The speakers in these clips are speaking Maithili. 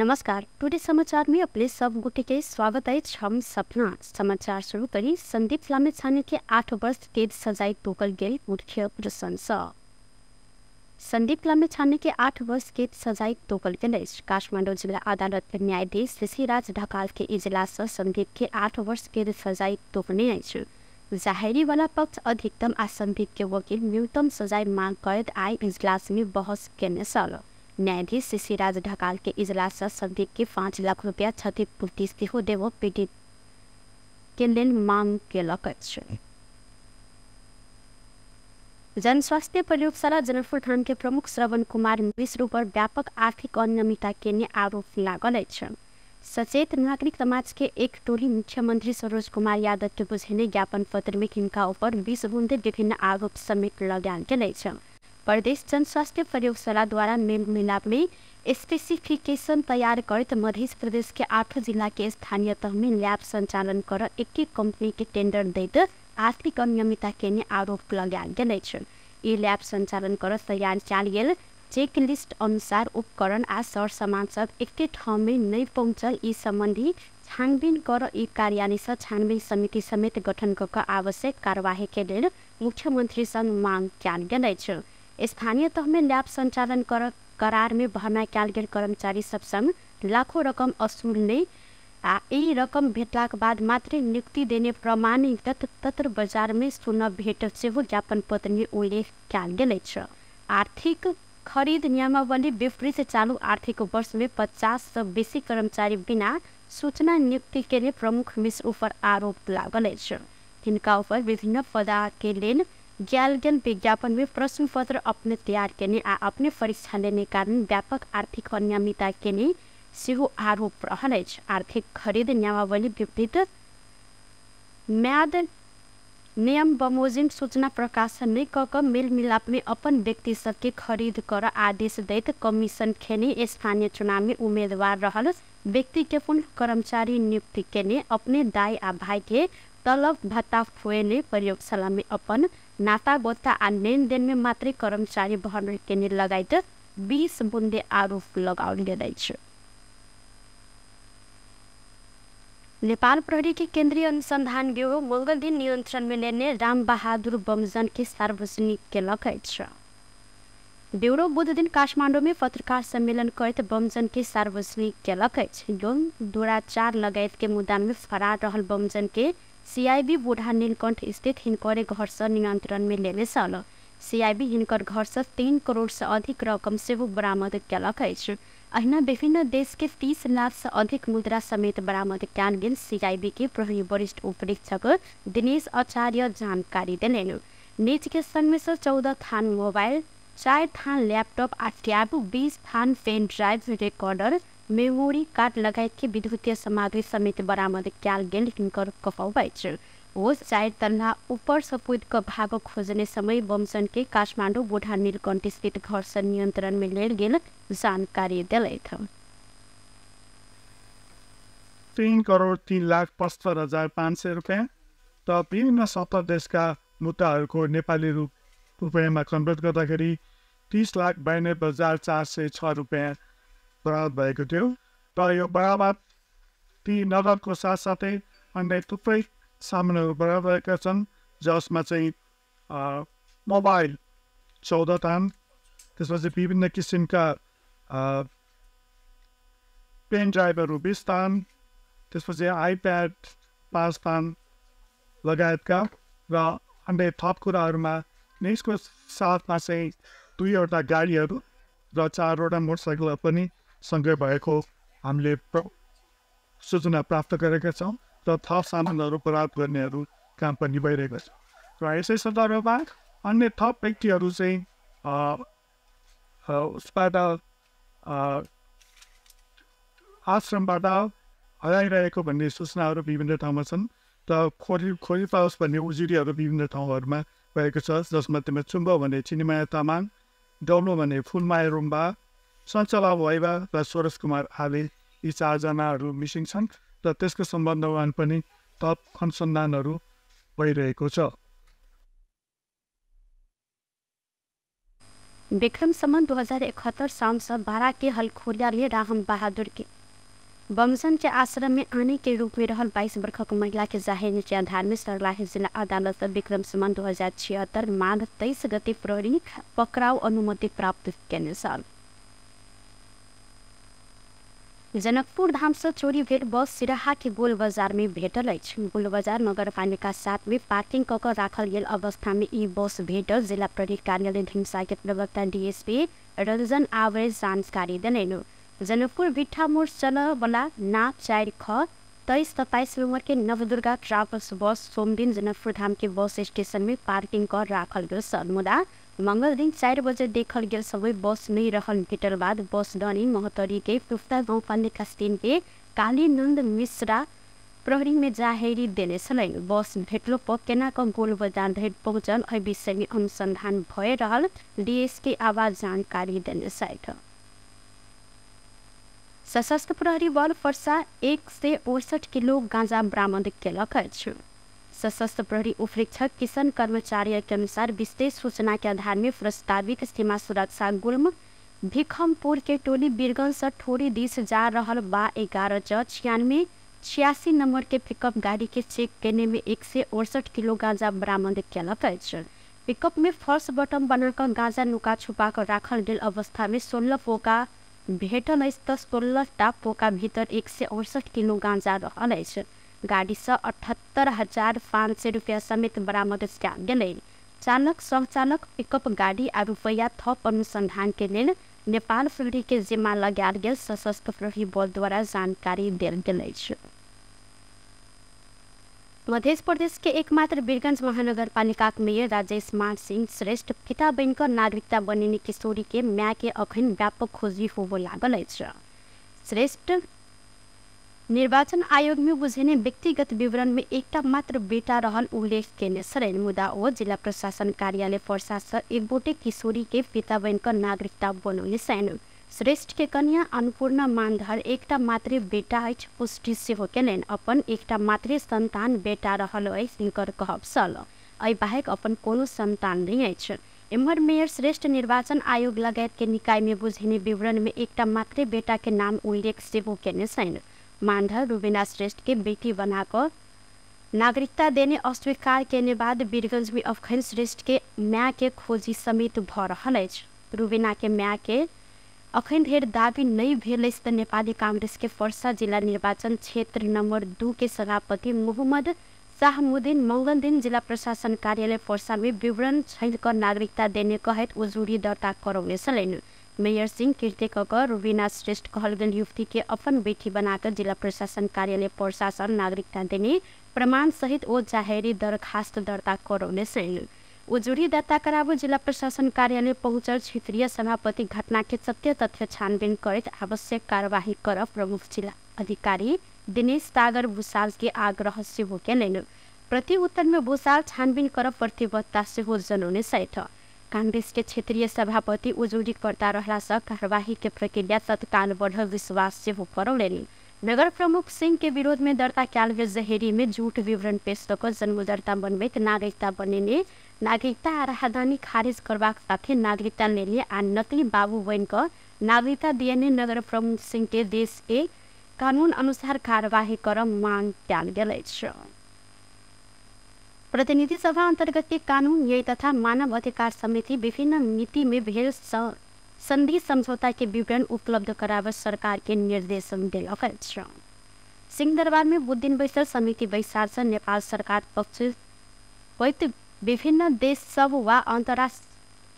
नमस्कार, टुडे समाचार में अपने सब गोटे के स्वागत है। हम सपना समाचार शुरू करी। संदीप लामिछाने के 8 वर्ष कैद सजाय तोकल गेल मुख्य प्रशंसा। संदीप लामिछाने के 8 वर्ष कैद सजाय तोकल गेल अछि। काठमाडौँ जिला अदालत के न्यायाधीश ऋषिराज ढकाल के इजलास से संदीप के 8 वर्ष कैद सजाय तोकने अछि। जाहेरी वाला पक्ष अधिकतम आ संदीप के वकील न्यूनतम सजाय मांग करैत आइ इजलास में बहस केने छल। न्यायाधीश ऋषिराज ढकाल के इजलास से संदीप के 5 लाख रुपया क्षतिपूर्ति सेहो देबऽ पीड़ित के लेल मांग केलक अछि। जनस्वास्थ्य प्रयोगशाला जनकपुरधाम के प्रमुख श्रवण कुमार मिश्र पर व्यापक आर्थिक अनियमितता केने आरोप लागल अछि। सचेत नागरिक समाज के एक टोली मुख्यमंत्री सरोज कुमार यादव के बुझेने ज्ञापन पत्र में हिनका ऊपर 20 बुंदे विभिन्न आरोप समेत लगायल गेल अछि। प्रदेश जनस्वास्थ्य प्रयोगशाला द्वारा मेल मिलाप में स्पेसिफिकेशन तैयार करैत मध्य प्रदेश के 8 जिला के स्थानीय तह में लैब संचालन कर एक कंपनी के टेंडर दैत आर्थिक अनियमितता केने आरोप लगायल गेल अछि। ई लैब संचालन कर तैयार कयल गेल चेक लिस्ट अनुसार उपकरण आ सर सामान सब एके ठाउँ में नहीं पहुँचल। ई संबंधी छानबीन कर ई कार्यालय से छानबीन समिति समेत गठन क आवश्यक कार्यवाही के लेल मुख्यमंत्री संग मांग कयल गेल अछि। स्थानीय तह में लैब संचालन कर करार में भर्ना कयल गेल कर्मचारी सब संग लाखों रकम असूलने आ ई रकम भेटलाक बाद मात्र नियुक्ति देने प्रमाणित तत्र बाजार में सुनब भेटल सेहो ज्ञापन पत्र में उल्लेख कयल गेल अछि। आर्थिक खरीद नियमावली विपरीत चालू आर्थिक वर्ष में 50 से बेसी कर्मचारी बिना सूचना नियुक्ति के प्रमुख मिश्र ऊपर आरोप लागल अछि। हिनका ऊपर विभिन्न पदा के लेल गेल गेल विज्ञापन में प्रश्न पत्र अपने तैयार केने आ अपने परीक्षा लेने कारण व्यापक आर्थिक अनियमितता केने सेहो आरोप रहल अछि। आर्थिक खरीद नियमावली विपरीत म्याद नियम बमोजिम सूचना प्रकाशन नहि कऽ कऽ मेल मिलाप में अपन व्यक्ति सबके खरीद कर आदेश दैत कमीशन खेने स्थानीय चुनाव में उम्मीदवार रहल व्यक्ति के पुनः कर्मचारी नियुक्ति केने अपने दाई आ भाई के तलब भत्ता खुएने प्रयोगशाला में अपन नाता गोता आ लेनदेन में मात्रै कर्मचारी भर्ना केने लगायत 20 बुंदे आरोप लगाओल गेल अछि। नेपाल प्रहरी के केंद्रीय अनुसंधान ब्यूरो मंगल दिन नियंत्रण में लेने राम बहादुर बमजन के सार्वजनिक केलक अछि। ब्यूरो बुध दिन काठमाडौँ में पत्रकार सम्मेलन करैत बमजन के सार्वजनिक केलक अछि। यौन दुराचार लगायत के मुद्दा में फरार रहल बमजन के सीआईबी बूढ़ा नीलकंठ स्थित हिनकरे घर से नियंत्रण में लेने छल। सीआईबी हिनकर घर से 3 करोड़ से अधिक रकम सेहो बरामद केलक अछि। अहिना विभिन्न देश के 30 लाख से अधिक मुद्रा समेत बरामद कयल गेल सीआईबी के प्रहरी वरिष्ठ उपरीक्षक दिनेश आचार्य जानकारी देलनि। निज के संग में से 14 थान मोबाइल, 4 थान लैपटॉप आ टैब, 20 थान pen drive, recorder, memory card लगायत के विद्युतीय सामग्री समेत बरामद कयल गेल हिनकर कहब अछि। ओ 4 तल्ला ऊपर से कूद कऽ भाग खोजने समय बमसन के काठमाडौँ बूढ़ा नीलकंठ स्थित घर से नियंत्रण में लेल गेल जानकारी देलथि। 3,03,75,500 रुपियाँ र विभिन्न 70 देशका मुद्राहरूको नेपाली रुपियाँमा कन्भर्ट गर्दाखेरि 30,92,406 रुपियाँ बरामद भएको थियो। र यो बरामद ती नगदको साथसाथै अन्य थुप्रै सामानहरू बरामद भएका छन्, जसमा चाहिँ मोबाइल 14 थान, त्यसपछि विभिन्न किसिमका पेन ड्राइभहरू 20 थान, त्यसपछि आइप्याड 5 थान लगायतका र अन्य थप कुराहरूमा यसको साथमा चाहिँ 2वटा गाडीहरू र 4वटा मोटरसाइकलहरू पनि सँगै भएको हामीले सूचना प्राप्त गरेका छौँ र थप सामानहरू बरामद गर्नेहरू काम पनि भइरहेको छ। र यसै सन्दर्भमा अन्य थप व्यक्तिहरू चाहिँ उसबाट आश्रमबाट हराइरहेको भन्ने सूचनाहरू विभिन्न ठाउँमा छन् र खोजी पाओस् भन्ने उजुरीहरू विभिन्न ठाउँहरूमा भएको छ, जसमध्येमा चुम्ब भन्ने चिनीमाया तामाङ, डौलो भन्ने फुलमाया रुम्बा, सञ्चला भैवा र सरोज कुमार आले यी 4 जनाहरू मिसिङ छन् र त्यसको सम्बन्धमा पनि थप अनुसन्धानहरू भइरहेको छ। विक्रम संवत 2071 साल से 12 के हलखोरिया में राम बहादुर के बमसन के आश्रम में आने के रूप में रहल 22 वर्षक महिला के जाहेर के आधार में सर्लाही जिला अदालत विक्रम संवत 2076 माघ 23 गते प्रहरी पक्राउ अनुमति प्राप्त केने छल। जनकपुर धाम से चोरी भेल बस सिराहा के गोल बाजार में भेटल अछि। गोल बाजार नगरपालिका 7 में पार्किंग क के राखल गेल अवस्था में ई बस भेटल जिला प्रहरी कार्यालय ढिंसा के प्रवक्ता डीएसपी रंजन आवरे जानकारी देलनि। जनकपुर भिट्ठा मोड़ चल वाला ना 4 ख 2327 नंबर के नवदुर्गा ट्राभल्स बस सोमदिन जनकपुर धाम के बस स्टेशन में पार्किंग कर राखल गेल छल। मुदा मंगल दिन 4 बजे देखल गेल सबै बस नहीं रहल भेटल बाद बस डनी महोत्तरी के पुफ्ता गाउँपालिका 3 के कालीनन्द मिश्रा प्रहरी में जाहेरी देने छलनि। बस भेटलो पर केना क गोल बाजार धरि पहुँचल एहि विषय में अनुसंधान भए रहल डीएसके आवाज जानकारी देने छथि। सशस्त्र प्रहरी बल पर्सा 168 किलो गांजा बरामद केलक अछि। सशस्त्र प्रहरी उपरीक्षक किशन कर्मचारी के अनुसार विशेष सूचना के आधार में प्रस्तावित सीमा सुरक्षा गुल्म भिखमपुर के टोली बीरगंज से ठोरी दिस जा रहल बा 11 च 96 86 नंबर के पिकअप गाड़ी के चेक केने में 168 किलो गांजा बरामद केलक अछि। पिकअप में फर्श बटम बनाकर गांजा नुका छुपा कर राखल गेल अवस्था में 16 पोका भेटल अछि त 16 टा पोका भीतर 168 किलो गांजा रहल अछि। गाड़ी से 78,500 रुपया समेत बरामद कयल गेलै। चालक सहचालक पिकअप गाड़ी आ रुपया थप अनुसंधान के लेल नेपाल प्रहरी के जिम्मा लगायल गेल सशस्त्र प्रहरी बल द्वारा जानकारी देल गेल अछि। मध्य प्रदेश के एकमात्र वीरगंज महानगरपालिका मेयर राजेश मान सिंह श्रेष्ठ पिता बनकर नागरिकता बनेने किशोरी के माय के अखन व्यापक खोजी होबो लागल अछि। श्रेष्ठ निर्वाचन आयोग में बुझेने व्यक्तिगत विवरण में एकटा मात्र बेटा रहल उल्लेख केने छलनि। मुदा ओ जिला प्रशासन कार्यालय पर्सा से एक गोटे किशोरी के पिता बनकर नागरिकता बनौने छलनि। श्रेष्ठ के कन्या अन्नपूर्णा मानधर एकटा मात्रे बेटा अछि पुष्टि सेहो केलनि। अपन एकटा मात्रे संतान बेटा रहल अछि हिनकर कहब छल। एहि बाहेक अपन कोनो संतान नहि अछि। एम्हर मेयर श्रेष्ठ निर्वाचन आयोग लगायत के निकाय में बुझेने विवरण में एकटा मात्रे बेटा के नाम उल्लेख सेहो केने छलनि। मानधर रुबीना श्रेष्ठ के बेटी बनाकर नागरिकता देने अस्वीकार केने बाद वीरगंज में अखन श्रेष्ठ के माय के खोजी समेत भ रहल अछि। रुबीना के माय के अखन धरि दावी नहि भेल अछि त नेपाली कांग्रेस के पर्सा जिला निर्वाचन क्षेत्र नंबर 2 के सभापति मोहम्मद शाहमुद्दीन मंगल दिन जिला प्रशासन कार्यालय पर्सा में विवरण छैल कर नागरिकता देने कहैत उजुरी दर्ता करौने छलनि। मेयर सिंह कीर्ति क रुबीना श्रेष्ठ कहल गेल युवती के अपन बेटी बनाकर जिला प्रशासन कार्यालय पर्सा सँ नागरिकता देने प्रमाण सहित ओ जाहेरी दरखास्त दर्ता करौने छलनि। उजुरी दर्ता कराबो जिला प्रशासन कार्यालय पहुँचल क्षेत्रीय सभापति घटना के सत्य तथ्य छानबीन करैत आवश्यक कार्यवाही कर प्रमुख जिला अधिकारी दिनेश सागर भूषाल के आग्रह सेहो केलनि। प्रति उत्तर में भूषाल छानबीन कर प्रतिबद्धता सेहो जनौने छथि। कांग्रेस के क्षेत्रीय सभापति उजुरी करता रहला से कार्यवाही के प्रक्रिया तत्काल बढ़ल विश्वास सेहो करौलनि। नगर प्रमुख सिंह के विरोध में दर्ता कयल गेल जहेरी में झूठ विवरण पेश कऽ जन्म दर्ता बनबैत नागरिकता बनेने नागरिकता आ राहदानी खारिज करबाक साथे नागरिकता लेने आ नकली बाबू बनि कऽ नागरिकता दिएने नगर प्रमुख सिंह के देश के कानून अनुसार कार्यवाही कर मांग कयल गेल अछि। प्रतिनिधि सभा अंतर्गत के कानून न्याय तथा मानव अधिकार समिति विभिन्न नीति में भेल संधि समझौता के विवरण उपलब्ध कराबऽ सरकार के निर्देशन देलक अछि। सिंहदरबार में बुध दिन बैसल समिति बैसार से नेपाल सरकार पक्ष होइत विभिन्न देश सब वा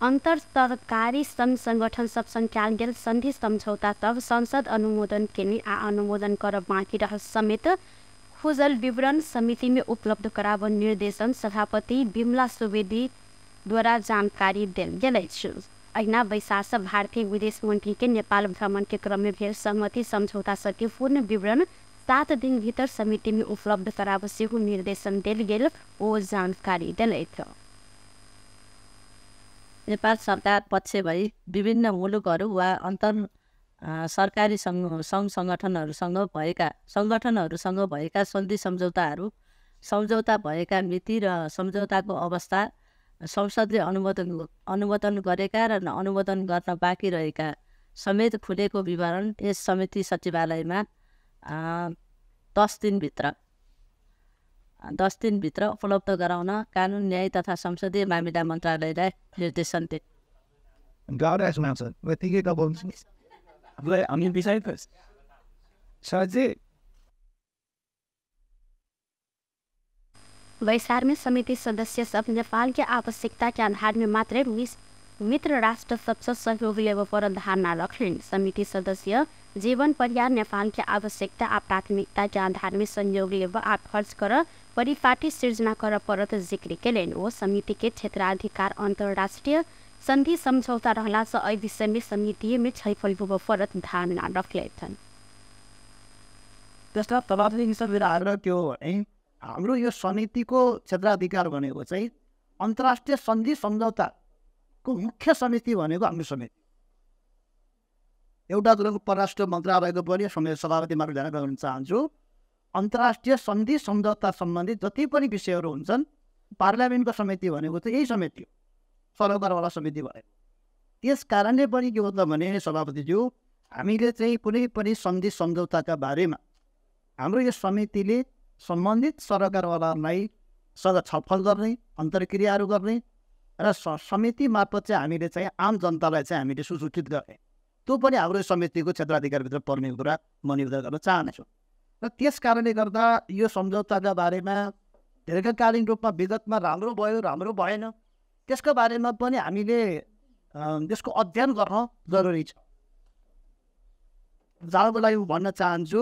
अंतर सरकारी संघ संगठन सब संग कयल गेल संधि समझौता सब संसद अनुमोदन केने आ अनुमोदन करब बाँकी रहल समेत खुजल विवरण समिति में उपलब्ध कराबऽ निर्देशन सभापति बिमला सुवेदी द्वारा जानकारी देल गेल अछि। अहिना बैसार से भारतीय विदेश मंत्री के नेपाल भ्रमण के क्रम में भेल सहमति समझौता सबके पूर्ण विवरण 7 दिन भीतर समिति में उपलब्ध कराबऽ सेहो निर्देशन देल गेल ओ जानकारी देलथि। नेपाल सरकार पक्ष भई विभिन्न मुलुकहरू वा अन्तर सरकारी सङ्घ सङ्गठनहरूसँग भएका सन्धि सम्झौताहरू, सम्झौता भएका मिति र सम्झौताको अवस्था संसदले अनुमोदन गरेका र अनुमोदन गर्न बाँकी रहेका समेत खुलेको विवरण यस समिति सचिवालयमा 10 दिनभित्र उपलब्ध गराउन कानुन न्याय तथा संसदीय मामिला मन्त्रालयलाई निर्देशन दिए। बैसार में समिति सदस्य सब नेपाल के आवश्यकता के आधार में मात्र मित्र राष्ट्र सबसे सहयोग लेवे पर धारणा रखलें। समिति सदस्य जीवन परियार नेपाल के आवश्यकता आ प्राथमिकता के आधार में सहयोग लेवे आ खर्च कर परिपाटी सृजना कर परत जिक्र केलनि। ओ समिति के क्षेत्राधिकार अंतर्राष्ट्रीय संधि समझौता रहला से एहि विषय में समिति में छलफल होबऽ परत धारणा रखलथि। त्यसलाई सभापतिसँग मेरो आग्रह के हो भने हाम्रो यो समितिको क्षेत्राधिकार भनेको चाहिँ अन्तर्राष्ट्रिय सन्धि सम्झौताको मुख्य समिति भनेको हाम्रो समिति। एउटा कुरो परराष्ट्र मन्त्रालयको पनि सभापति मार्फत ध्यान गर्न चाहन्छु, अन्तर्राष्ट्रिय सन्धि सम्झौता सम्बन्धी जति पनि विषयहरू हुन्छन् पार्लियामेन्टको समिति भनेको चाहिँ यही समिति हो, सरोकारवाला समिति भनेको। त्यस कारणले पनि के हो त भने सभापतिज्यू, हामीले चाहिँ कुनै पनि सन्धि सम्झौताका बारेमा हाम्रो यो समितिले सम्बन्धित सरकारवालालाई सँग छलफल गर्ने, अन्तर्क्रियाहरू गर्ने र समिति मार्फत चाहिँ हामीले चाहिँ आम जनतालाई चाहिँ हामीले सुसूचित गर्ने, त्यो पनि हाम्रो समितिको क्षेत्राधिकारभित्र पर्ने कुरा म निवेदन गर्न चाहन्छु। र त्यस कारणले गर्दा यो सम्झौताका बारेमा दीर्घकालीन रूपमा विगतमा राम्रो भयो राम्रो भएन त्यसको बारेमा पनि हामीले त्यसको अध्ययन गर्न जरुरी छ। जानको लागि भन्न चाहन्छु,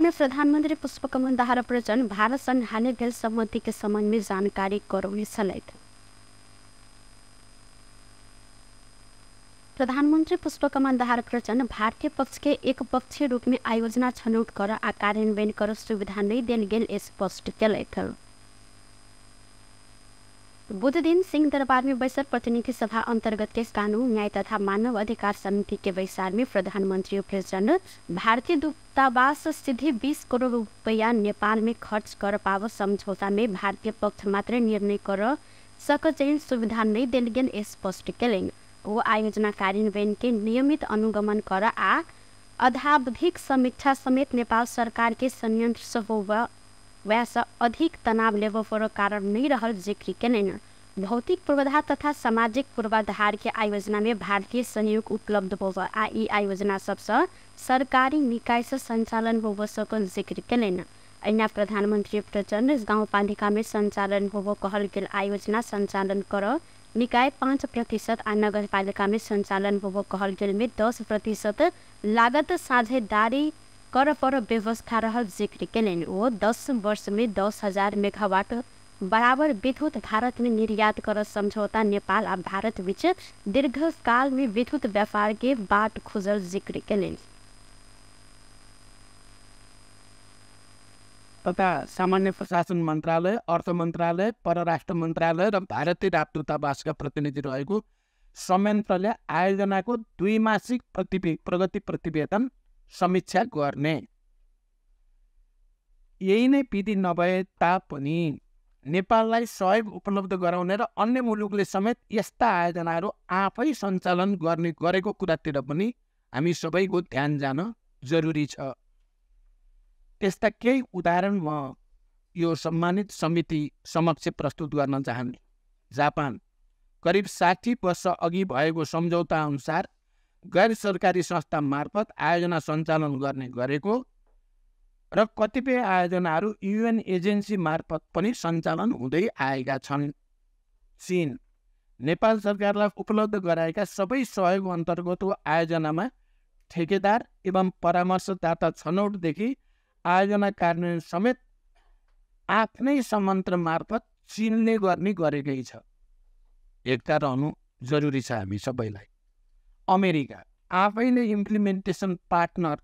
प्रधानमंत्री पुष्पकमल दाहाल प्रचण्ड भारत संग हालै भेल सहमति के संबंध में जानकारी करौने छलथि। प्रधानमंत्री पुष्पकमल दाहाल प्रचण्ड भारतीय पक्ष के एक पक्षीय रूप में आयोजना छनौट कर आ कार्यान्वयन कर सुविधा नहीं देल गेल स्पष्ट केलथि। बुध दिन सिंह दरबार में बैसल प्रतिनिधि सभा अंतर्गत के कानून न्याय तथा मानव अधिकार समिति के बैसार में प्रधानमंत्री प्रचण्ड भारतीय दूतावास सीधे 20 करोड़ रुपया नेपाल में खर्च कर पाव समझौता में भारतीय पक्ष मात्र निर्णय कर सक चयन सुविधा नहीं देल गेल स्पष्ट केलनि। वो आयोजना कार्यान्वयन के नियमित अनुगमन कर आ अधावधिक समीक्षा समेत नेपाल सरकार के संयंत्र से वैसा अधिक तनाव लेबऽ पर कारण नहीं रहल जिक्र केलनि। भौतिक पूर्वाधार तथा सामाजिक पूर्वाधार के आयोजना में भारतीय सहयोग उपलब्ध होब आ ई आयोजना सबसँ सरकारी निकाय से संचालन होब सकल जिक्र केलनि। अहिना प्रधानमंत्री प्रचण्ड गाउँपालिका में संचालन होब कहल गेल आयोजना संचालन कर निकाय 5% आ नगरपालिका में संचालन होब कहल गेल में 10% लागत साझेदारी कर पर व्यवस्था रहल जिक्र केलनि। ओ 10 वर्ष में 10,000 मेगावाट बराबर विद्युत भारत में निर्यात कर समझौता नेपाल आ भारत बीच दीर्घकाल में विद्युत व्यापार के बाट खुजल जिक्र केलनि। तथा सामान्य प्रशासन मन्त्रालय, अर्थ मन्त्रालय, परराष्ट्र मन्त्रालय र भारतीय राजदूतावासका प्रतिनिधि रहेको संयन्त्रले आयोजनाको द्विमासिक प्रगति प्रतिवेदन समीक्षा गर्ने। यही नै विधि नभए तापनि नेपाललाई सहयोग उपलब्ध गराउने र अन्य मुलुकले समेत यस्ता आयोजनाहरू आफै सञ्चालन गर्ने गरेको कुरातिर पनि हामी सबैको ध्यान जान जरुरी छ। त्यस्ता केही उदाहरण म यो सम्मानित समिति समक्ष प्रस्तुत गर्न चाहन्छु। जापान करिब 60 वर्ष अघि भएको सम्झौता अनुसार गैर सरकारी संस्था मार्फत आयोजना सञ्चालन गर्ने गरेको र कतिपय आयोजनाहरू युएन एजेन्सी मार्फत पनि सञ्चालन हुँदै आएका छन्। चीन नेपाल सरकारलाई उपलब्ध गराएका सबै सहयोग अन्तर्गतको आयोजनामा ठेकेदार एवं परामर्शदाता छनौटदेखि आयोजना कार्यान्वयन समेत आफ्नै संयन्त्र मार्फत चीनले गर्ने गरेकै छ। एकता रहनु जरुरी छ हामी सबैलाई। अमेरिका आफैले इम्प्लिमेन्टेसन पार्टनर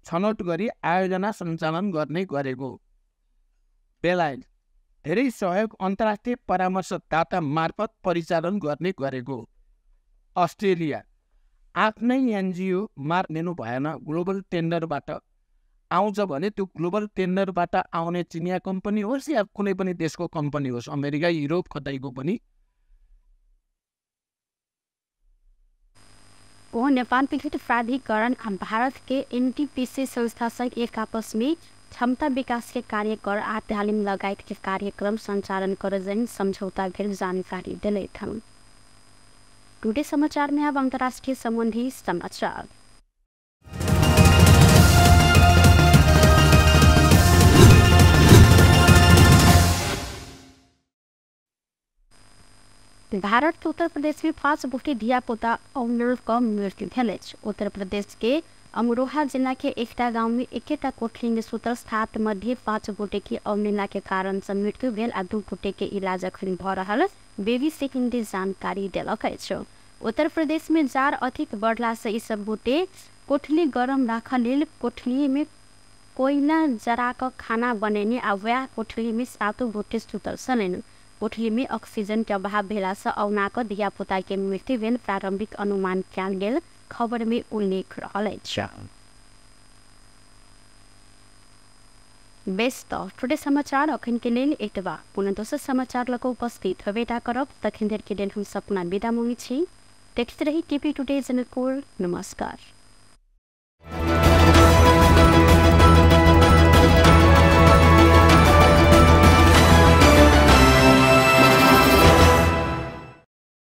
छनौट गरी आयोजना सञ्चालन गर्ने गरेको। बेलायत धेरै सहयोग अन्तर्राष्ट्रिय परामर्शदाता मार्फत परिचालन गर्ने गरेको। अस्ट्रेलिया आफ्नै एनजिओ मार लिनु भएन, ग्लोबल टेन्डरबाट आउँछ भने त्यो ग्लोबल टेन्डरबाट आउने चिनिया कम्पनी होस् या कुनै पनि देशको कम्पनी होस्, अमेरिका युरोप कतैको पनि। ओ नेपाल विद्युत प्राधिकरण आ भारत के एनटीपीसी संस्था सहित एक आपस में क्षमता विकास के कार्य कर आ तालिम लगायत के कार्यक्रम संचालन कर जन समझौता भेल जानकारी दिलैत हन। टुडे समाचार में अब अंतर्राष्ट्रीय संबंधी समाचार। भारत के उत्तर प्रदेश में 5 गोटे धियापुता औना मृत्यु भेल अछि। उत्तर प्रदेश के अमरोहा जिला के एकटा गांव में एकेटा कोठली में सुतल 7 मध्ये 5 गोटे के अवनीला के कारण से मृत्यु भेल आ 2 गोटे के इलाज अखन भ रहल बीबीसी हिंदी जानकारी देलक अछि। उत्तर प्रदेश में जार अधिक बढ़ला से ई सब गोटे कोठली गरम राखऽ लेल कोठली में कोयला जरा कऽ खाना बनेने आ वएह कोठली में 7 गोटे सुतल छलनि। कोठली में ऑक्सीजन के अभाव भेला से औना कऽ धियापुता के मृत्यु भेल प्रारंभिक अनुमान कयल गेल खबर में उल्लेख रहल अछि। बेस त टुडे समाचार अखन के लेल एतबा। पुनः दोसर समाचार लऽ कऽ उपस्थित हेबे करब, तखन धरि के लेल हम सपना विदा मांगै छी। देखैत रही केपी टुडे जनकपुर। नमस्कार।